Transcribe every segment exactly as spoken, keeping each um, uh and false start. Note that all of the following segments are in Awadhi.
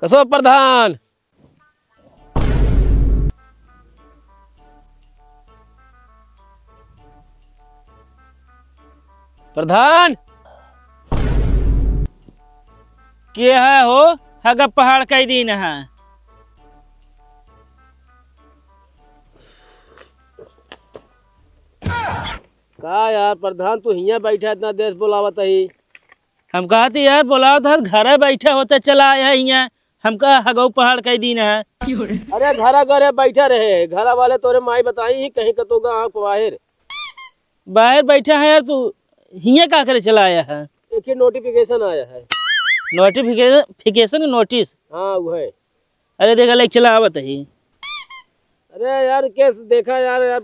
कसो प्रधान? प्रधान! के है हो? हगा पहाड़ कई दिन है। का यार प्रधान, तू हियाँ बैठा इतना देर से बोलावत ही? हम कहत ही यार बोलावत है, घरे बैठे होते चला आया है हियाँ। हमका हगऊ पहाड़ कई दिन है। अरे घरा घरे बैठा रहे, घरा वाले तोरे माई बताई ही कहीं कतो गा आँख बाहर। बाहर बैठा है यार तू, हियाँ का करे चला आया है? एक ही नोटिफिकेशन आया है। नोटिफिकेशन, फिकेशन नोटिस? हाँ वो है। अरे देखा लाइक चला आवत ही। अरे यार केस देखा यार, यार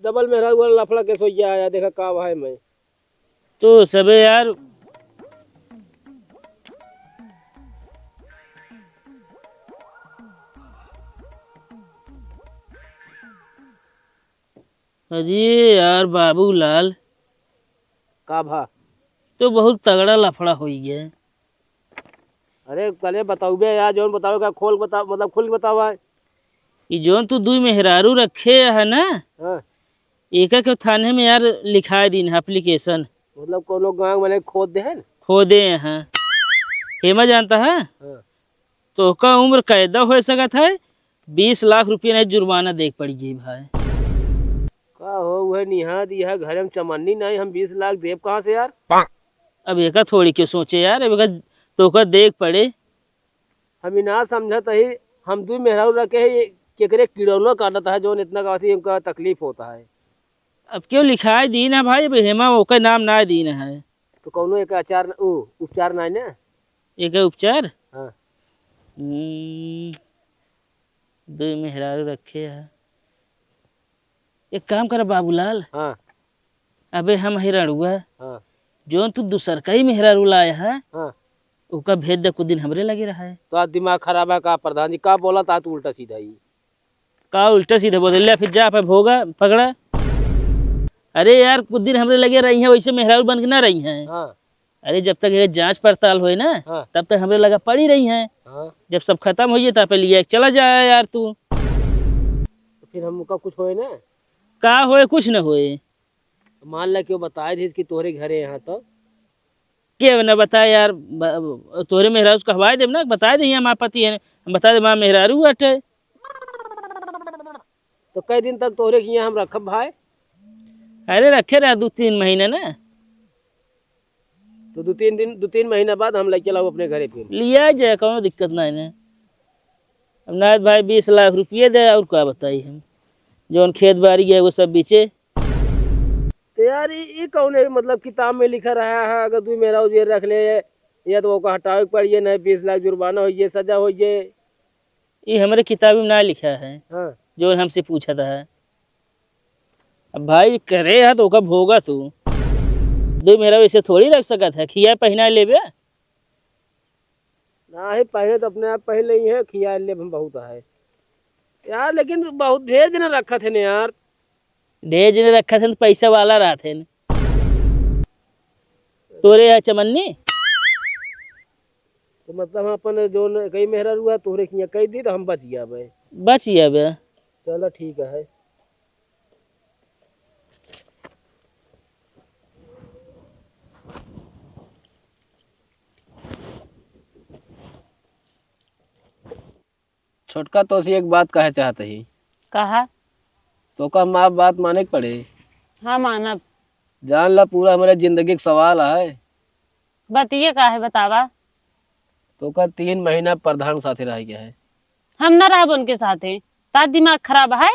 डबल मेहरारू वाला लफड़ा केस हो गया है यार, देखा का भाई मैं। तो सबे यार। अरे यार बाबूलाल। का भा? तो बहुत तगड़ा लफड़ा होई गया। अरे कले बताउबे यार, जौन बतावे का खोल बता, मतलब खुल के बतावा। ई जौन तू दुई मेहरारू रखे है ना, हाँ। एका के थाने में यार लिखाए दीन है एप्लीकेशन। मतलब कोनो गाँव वाले खोद दे है ना? खोदे हैं। हेमा जानता है? हाँ। तोहका उम्र कैदा हो सकत है, बीस लाख रुपया नहीं जुर्माना देख पड़ी जी भाई। का हो, वह निहा दिया घर में चमन्नी नहीं, हम बीस लाख देब कहाँ से यार? अब एका थोड़ी क्यों सोचे यार, अब एका तोहका देख पड़े। हम ई ना समझत ही, हम दुई मेहरारू रखे है, ये केकरे किड़ौना काटत है, जौन इतना का उनका तकलीफ होता है। अब क्यों लिखाई दीन है भाई, अब हेमा ओकर नाम ना दीन है। तो कौनो एक आचार न-, उ, उपचार ना है ना? एक उपचार? हाँ। हम्म, दुई मेहरारू रखे है। एक काम कर बाबूलाल। हाँ। अबे हम है रड़ुआ। हाँ। जौन तू दूसर का ही मेहरारू लाया है, हाँ। ओका भेज दे, कुछ दिन हमरे लगे रहा है। तो आज दिमाग खराब है का प्रधान जी? का बोला था तू उल्टा सीधा ही? का उल्टा सीधा बोले? ले फिर जा पे भोगा पकड़ा। अरे यार, कुछ दिन हमरे लगे रही हैं, वैसे मेहरारू बन के ना रही हैं। हाँ। अरे जब तक ये जांच पड़ताल होए ना, हाँ। तब तक हमरे लगा पड़ी रही हैं। हाँ। जब सब खत्म होइए, तब पे लिए चला जाए यार तू। तो फिर हमका कुछ होए ना? का होए? कुछ न होए। मान ला कि वो बताए दे कि तोहरे घरे यहाँ तो। के न बताए यार, ब-, तोहरे मेहरारू से कहवाए देब ना, बताए दे यहाँ माँ पति है, हम बता दे माँ मेहरारू अटे। तो कई दिन तक तोहरे के यहाँ हम रखब भाई? अरे रखे रहा दो तीन महीना ना। तो दो तीन दिन, दो तीन महीना बाद हम लेके लाओ अपने घरे फिर। लिया जाए, कौनो दिक्कत ना है ना। अब नायद भाई बीस लाख रुपये दे, और का बताई हम, जौन खेत बाड़ी है वो सब बेचे। तो यार, ई, ई कौन है, मतलब, किताब में लिखा रहा है, अगर दुई मेहरारू जे रख ले, या तो ओका हटावे के पड़ी, ये नहीं, बीस लाख जुर्माना होइए, सजा होइए। ई हमरे किताब में ना लिखा है, हाँ। जो हमसे पूछा था। अब भाई करे है तो ओका भोगा तू। दुई मेहरारू ऐसे थोड़ी रख सकत है, खिया पहिना लेबे। नाही, पहने तो अपने आप पहन लेई है, खिया ले हम बहुत है। यार, लेकिन बहुत ढेर दिन रखत है ने यार। ढेर दिन रखत है तो पैसा वाला रहत है न। तोरे है चमन्नी? तो मतलब हम अपन जो न-, कई मेहरारू है, तोरे खिया कई दी तो हम बच गया बे। बच गया बे। चलो ठीक है। छोटका, तोसे एक बात कहे चाहत ही। कहा। तोका माँ बात माने के पड़े। हाँ, मानब। जान ला, पूरा हमरे जिंदगी के सवाल है। बतिये का है, बतावा। तोका तीन महीना प्रधान के साथे रह गया है। हम न रहब उनके साथे। ता दिमाग खराब है?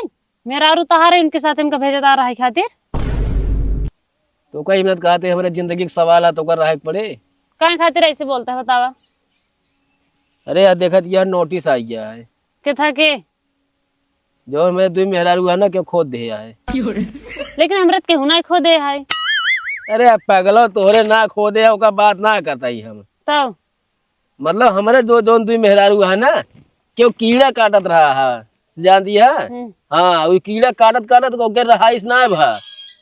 मेहरारू तहारे उनके साथे हमका भेजत आ रहे खातिर। तोका हिम्मत कहा थे, हमरे जिंदगी के सवाल है, तोका रहे के पड़े। काहे खातिर ऐसे बोलता है, बतावा? अरे यार, देखत यार, नोटिस आ गया है। के था के? जो हमरे दुई मेहरारू है ना, क्यों खोद दे है। लेकिन हमरे तो केहू ना खोदे है। अरे यार पगलो, तोहरे ना खोदे है, ओका बात ना करता ही हम। तब? मतलब हमरे दो, जौन दुई मेहरारू है ना, क्यों कीड़ा काटत रहा है, जान दिया? हम्म। हाँ, वो कीड़ा काटत काटत ओके रहाइश ना भा।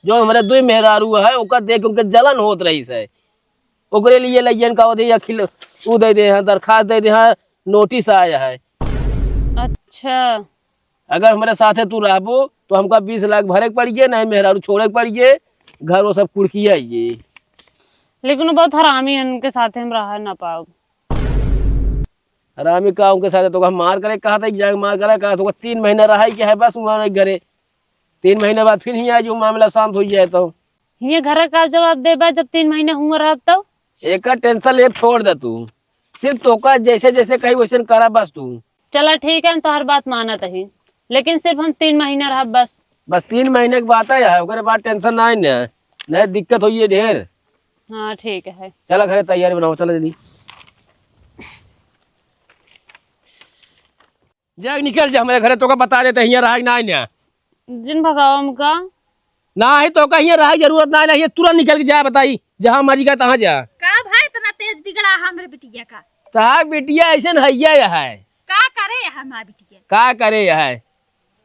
जो हमरे दुई मेहरारू है, ओका देख के ओके जलन होत रहीस है। ओकरे लिए लइयन का होते या खिल-, ऊ दे दे हैं, दरखास्त दे दे हैं, नोटिस आया है। अच्छा। अगर हमरे साथे तू रहबू, तो हमका बीस लाख भरे के पड़िए, नहीं मेहरारू छोड़े के पड़िए, घर वो सब कुड़किया ये। लेकिन वो बहुत हरामी है, उनके साथे हम रह ना पाउब। हरामी का उनके साथे? तो हम मार करे कहा था, एक जगह मार करे कहा, तो तीन महीना रहा ही क्या है, बस वहाँ घरे। तीन महीने बाद फिर हियाँ जो मामला शांत हो जाए तो। हियाँ घर का जवाब देबा, जब तीन महीने हुआ रहब तो? एकर टेंशन ले, छोड़ दे तू। सिर्फ तोका जैसे जैसे कही वैसे करा बस तू। चला ठीक है, हम तोहर बात मानत ही, लेकिन सिर्फ हम तीन महीना रहब बस। बस तीन महीने के बात है, ओकरे बाद टेंशन ना है, नहीं दिक्कत होइए ढेर। हाँ ठीक है। चला घरे तैयारी बनाओ, चला जल्दी। जा निकल जा हमरे घरे, तोका बता देते हियाँ रहा ना, ना। जिन भगावा हमका। नाही, तोका हियाँ रहा जरूरत ना, ना, ये तुरंत निकल के जा, बताई, जहाँ मर्जी का तहाँ जा। का भाई इतना तेज बिगड़ा हमरे बिटिया का? तहार बिटिया ऐसे न हैया यह है। का करे यह हमार बिटिया? का करे यह है?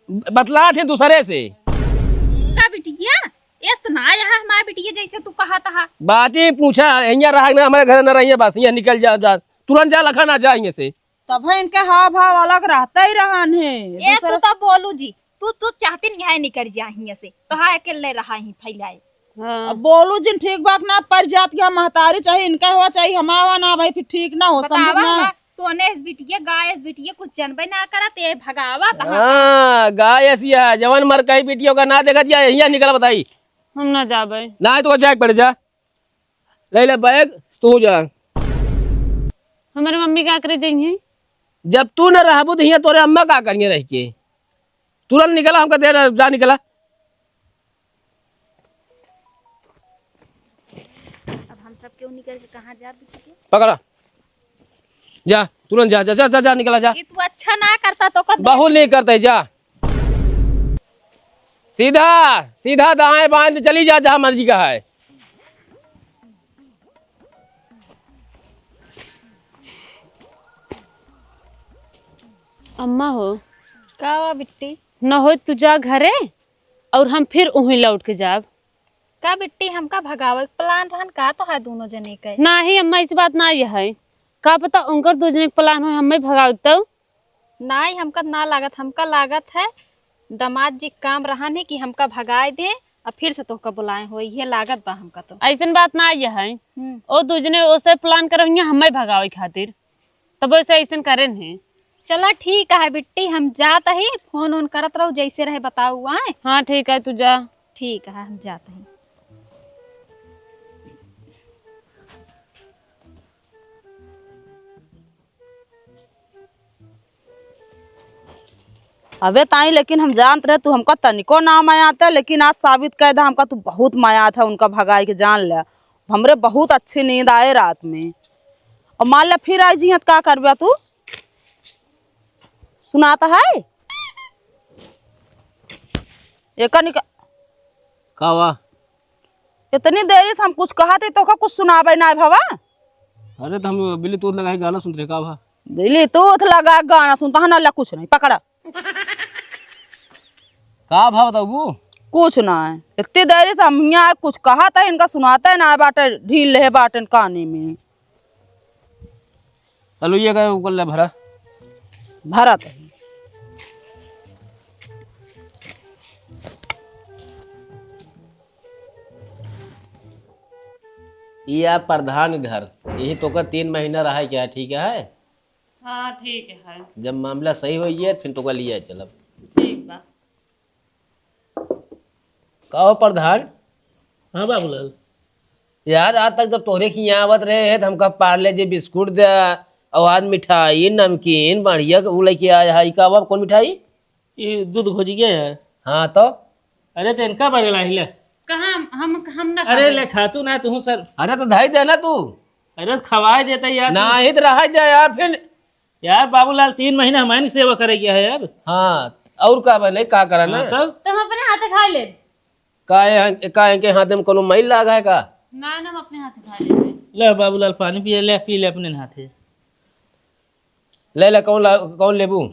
बतला थे दूसरे से। का बिटिया? एस तो ना यह हमार बिटिया जैसे तू कहा तहा। बातें पूछा, हियाँ रहा ना, हमरे घर न रहिए, बस हियाँ निकल जा, जा, तुरंत जा, लखा ना जा हियाँ से। तब है इनके हाव भाव अलग रहता ही रहन है। ए, तू दूसरा तो बोलू जी, तू, तू चाहती नहीं है निकल जा हियाँ से, तो हाँ अकेले रहा ही फैलाए। हाँ। अब बोलू जिन ठीक बात ना पर जात के हम महतारी चाहे इनका हुआ चाहे हमावा ना भाई, फिर ठीक ना हो, समझ बतावा ना। हमार सोने इस बिटिया, गाय इस बिटिया, कुछ जनबे ना करत, ये भगावा तहाँ। हाँ, गाय ऐसी है, जवान मर कहीं बिटियों का ना देखत या, हियाँ निकल बताई। हम ना जाबे। ना है तो जाए पड़ जा। ले ले बैग, तू जा। हमारे मम्मी का करे जाइए? जब तू न रहबू तो हियाँ तोरे अम्मा का करिए रह के? तुरंत निकला, हमका दे, जा निकला। अब हम सब क्यों निकल के कहाँ जा बिटिया? पकड़ा, जा तुरंत जा, जा, जा, जा, जा निकला जा। ये तू अच्छा ना करता तो कब बहुत नहीं करता है, जा। सीधा सीधा दाएं बाएं तो चली जा, जहाँ मर्जी का है। अम्मा हो। का हुआ बिट्टी? न हो तू जा घरे और हम फिर उहीं लौट के जाब। का बिट्टी, हमका भगावे के प्लान रहन का तोहार दोनों जने के? नाही अम्मा, इस बात ना ये है। का पता उनकर दो जने के प्लान हो, हमें भगावे तब। नाही, हमका ना लागत, हमका लागत है दामाद जी काम रहन है कि हमका भगाए दे और फिर से तोहका बुलाए हो, ये लागत बा हमका तो। ऐसन बात ना ये है। हम्म। ओ दो जने ओसे प्लान करवइया हमें भगावे खातिर, तब ओसे ऐसन करेन है। चला ठीक है बिट्टी, हम जात ही, फोन ओन करत रहो, जैसे रहे बताऊ आए। हाँ ठीक है, तू जा। ठीक है, हम जात ही। अबे ताई, लेकिन हम जानत रहे तू हमका तनिको ना मायात है, लेकिन आज साबित कर दे हमका तू बहुत मायात है, उनका भगाए के जान ले। हमरे बहुत अच्छी नींद आए रात में। और मान ले फिर आई जी, का करबे तू? सुनात है? एकर निक- का हुआ? इतनी देरी से हम कुछ कहत ही, तोहका कुछ सुनाबे ना भवा? अरे, तो हम Bluetooth लगाए गाना सुनत रहे, का भा? Bluetooth लगा गाना सुनत है ना, ला कुछ नहीं, पकड़ा। का भा बताबू? कुछ ना है, इतनी देरी से हम यहाँ कुछ कहत ही, इनका सुनात है ना, बाटे ढील ले बाटे काने में। चलो, ये का ऊपर ले भरा। भरा तो। ये आप प्रधान घर, यही तोका तीन महीना रहा है क्या, ठीक है? हाँ, ठीक है। जब मामला सही होइए, फिर तोका लिया चलब। ठीक बा। का हो प्रधान? हाँ बाबूलाल। यार, आज तक जब तोहरे खियाँ आवत रहे हैं, तो हमका पार्ले जी बिस्कुट दे, और आज मिठाई, नमकीन, बढ़िया के ऊ लेके आया है। ई का बा, कौन मिठाई? ई दूध भुजिया है। हाँ तो? अरे तो इनका बने लाही ले। कहाँ हम, हम ना अरे खाते। ले खा तू ना, तू सर। अरे तो धई दे ना तू। अरे तो खवाए देता यार तू। ना ही तो रहा जा यार फिर। यार बाबूलाल तीन महीना हमारी सेवा करे गया है यार। हाँ, और का बने, का करना? हाँ, तब? तो हम अपने हाथे खा ले। का है, का है के हाथे में कोनो मैल लागा है का? ना, ना, हम अपने हाथे खा ले। ले बाबूलाल पानी पिए, ले पी ले अपने हाथे। ले, ले, कौन ला-, कौन लेबू?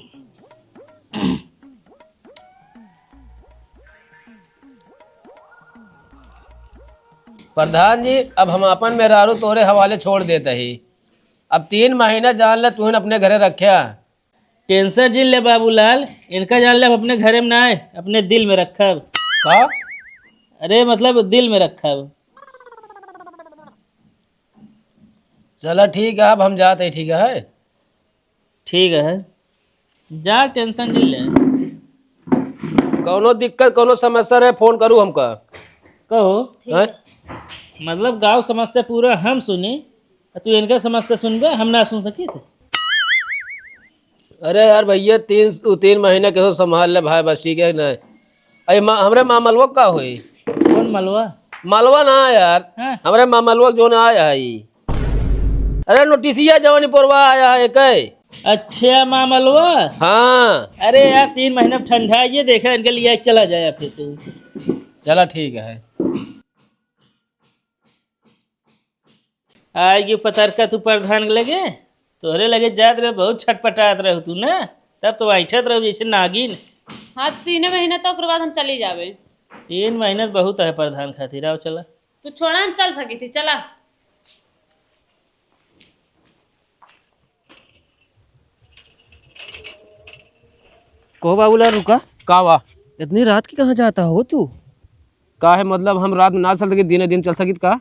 प्रधान जी, अब हम अपन मेहरारू तोरे हवाले छोड़ देत ही। अब तीन महीना जान ले, तुहन अपने घरे रख्या। Tension जिन ले बाबूलाल, इनका जान ले, हम अपने घरे में ना आए, अपने दिल में रखब। का? अरे मतलब दिल में रखब। चला ठीक है, अब हम जात है, ठीक है? ठीक है, जा tension जिन ले। कौनो दिक्कत, कौनो समस्या रहे, फोन करू हमका। कहो। ठीक हैं? है। मतलब गाँव समस्या पूरा हम सुनी, आ तू इनका समस्या सुनबे, हम ना सुन सकी थे। अरे यार भैया, तीन, तू तीन महीना कैसे संभाल ले भाई, बस ठीक है ना। अरे मा-, हमरे माँ मलवा का होई? कौन मलवा? मलवा ना यार, हाँ। हमरे माँ मलवा जो ना आया है। अरे नोटिसिया जवानी पोरवा आया है के? अच्छा माँ मलवा। हाँ। अरे यार तीन महीना ठंडा है, ये देखा इनके लिए चला जाए फिर तू। चला ठीक है। आइगी पतरका तू प्रधान के लगे, तोहरे लगे जात रहे बहुत छटपटात रहे तू ना, तब तो ऐंठत रहे जैसे नागिन। हाँ, तीन महीना तो ओकर बाद हम चली जाबे। तीन महीना तो बहुत है प्रधान खातिर, आओ चला। तू छोड़ा, हम चल सकी थी, चला। कहो बाबूलाल, रुका। का बा? इतनी रात की कहाँ जाता हो तू? का है मतलब, हम रात में ना चल सकित, दिने दिन चल सकित का?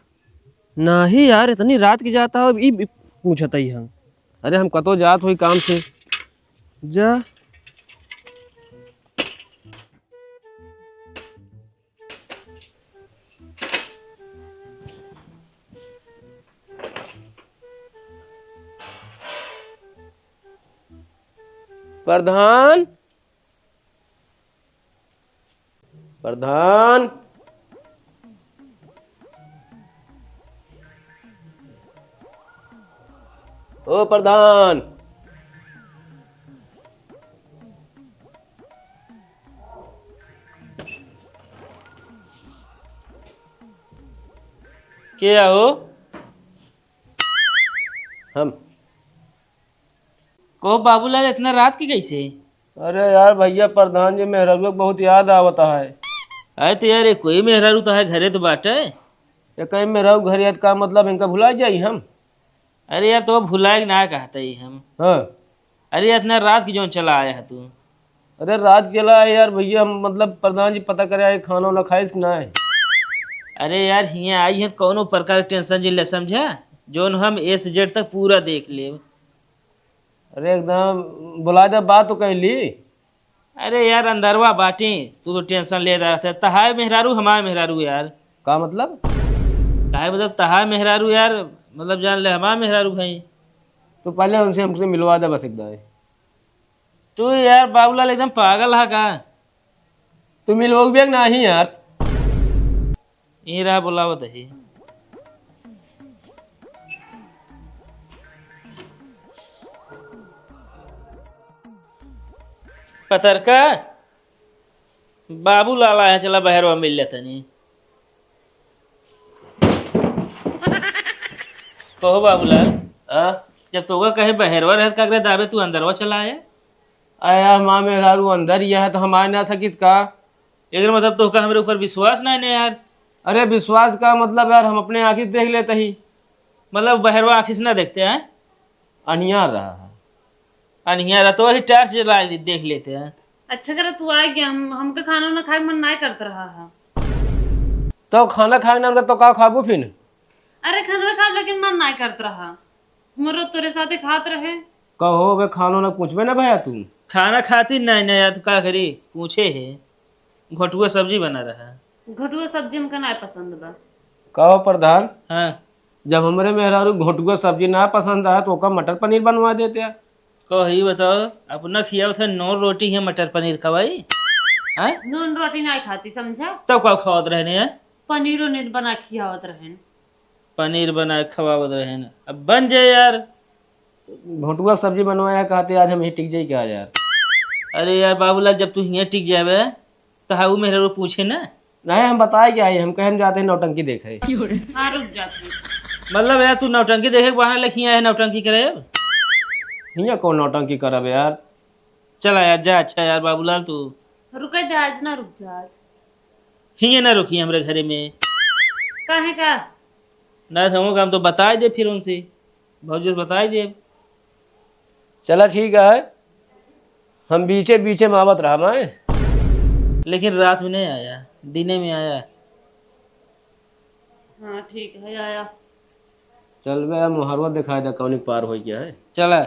नाही यार, इतनी रात की जाता हो, ई, ई पूछत ही हम। अरे हम कतो जात होई काम से। जा। प्रधान, प्रधान, ओ प्रधान। के हो? हम। को बाबूलाल, इतना रात की कैसे? अरे यार भैया, प्रधान जी मेहरारू के बहुत याद आवत है। अरे तो यार, ये कोई मेहरारू तो है, घरे तो बाटे। ये कहीं मेहरारू घरे है तो का मतलब इनका भुला जाई हम? अरे यार, तो भुलाए के ना कहते ही हम। हाँ। अरे, इतना रात की जौन चला आया है तू? अरे, रात चला है यार भैया, हम मतलब प्रधान जी पता करे आए, खाना वाना खाइस कि ना है? अरे यार, हियाँ आई है तो कौनो प्रकार के tension जिन ले, समझा? जौन हम A से Z तक पूरा देख लेब। अरे एकदम बुला दे, बात तो कह ली। अरे यार, अंदरवा बाटी, तू तो tension ले रहा था। तहार मेहरारू, हमार मेहरारू यार। का मतलब? काहे मतलब, तहार मेहरारू यार, मतलब जान ले, हमार मेहरारू है। तो पहले उनसे, हमसे मिलवा दे बस एक दाई। तू यार बाबूलाल एकदम पागल है का? तू मिलवाओगे कि नहीं यार? ई रहा बुलावत ही। पतरका, बाबूलाल आया, चला बहरवा मिल लेतनी। कहो बाबूलाल, हाँ? जब तोका कहे बहरवा रहत का करे दाबे तू अंदरवा चला आया? अरे यार, माँ मेहरारू अंदर ही है तो हम आ ना सकित का? एकर मतलब तोहका हमरे ऊपर विश्वास नाहीं ने यार। अरे विश्वास का मतलब यार, हम अपने आँखी से देख लेते ही। मतलब बहरवा आँखी से ना देखते हैं? अनियार रहा है। अनियार रहा तो वही torch जला ले, देख लेते हैं। अच्छा करे तू आ गया, हम, हमके खाना वाना खाए के मन नाहीं करत रहा है। तो खाना खाए ना तो का खाबू फिर? अरे खाना खाब लेकिन मन नाहीं करत रहा, हमरो तोरे साथे खात रहे। कहो बे, खानो ना पूछबे ना भैया तू? खाना खाती नाहीं ना यार, तो का करी, पूछे है। घोटुआ सब्जी बना रहा। घोटुआ सब्जी हमका नाहीं पसंद बा। कहो प्रधान, हाँ। जब हमरे मेहरारू घोटुआ सब्जी ना पसंद आया तो ओका मटर पनीर बनवा देते यार। कहो, ई बताओ, अपना खियावत है नॉन रोटी है मटर पनीर खवाई? हैं? नॉन रोटी नाहीं खाती, समझा? तब का खावत रहने हैं? पनीर उनीर बना खियावत रहन। पनीर बना खवावत रहन। अब बन जाए यार। घोटुआ सब्जी बनवाया कहते, आज हम ही टिक जाई क्या यार? अरे यार बाबूलाल, जब तू हियाँ टिक जाबे, तो हाँ, ऊ मेहरारू पूछे ना। नहीं, हम बताए क्या है, हम कहे हम जाते हैं नौटंकी देखे। हाँ, रुक जा तू। मतलब यार, तू नौटंकी देखे के बहाना लेके हियाँ है नौटंकी करे अब? हियाँ कौन नौटंकी करब यार? चला यार, जा, अच्छा यार बाबूलाल, तू। रुके जा, आज ना रुक जा आज। हियाँ ना रुकी हमरे घरे में। काहे का? ना तो हम, हम तो बताए दे फिर उनसे। भौजी से बताई देब। चला ठीक है, हम बीचे बीचे में आवत रहब, हैं? लेकिन रात में नहीं आया, दिने में आया। हाँ ठीक है, आया। चल बे, मोहरवा दिखाई दे, कौनी के पार होई के है। चला।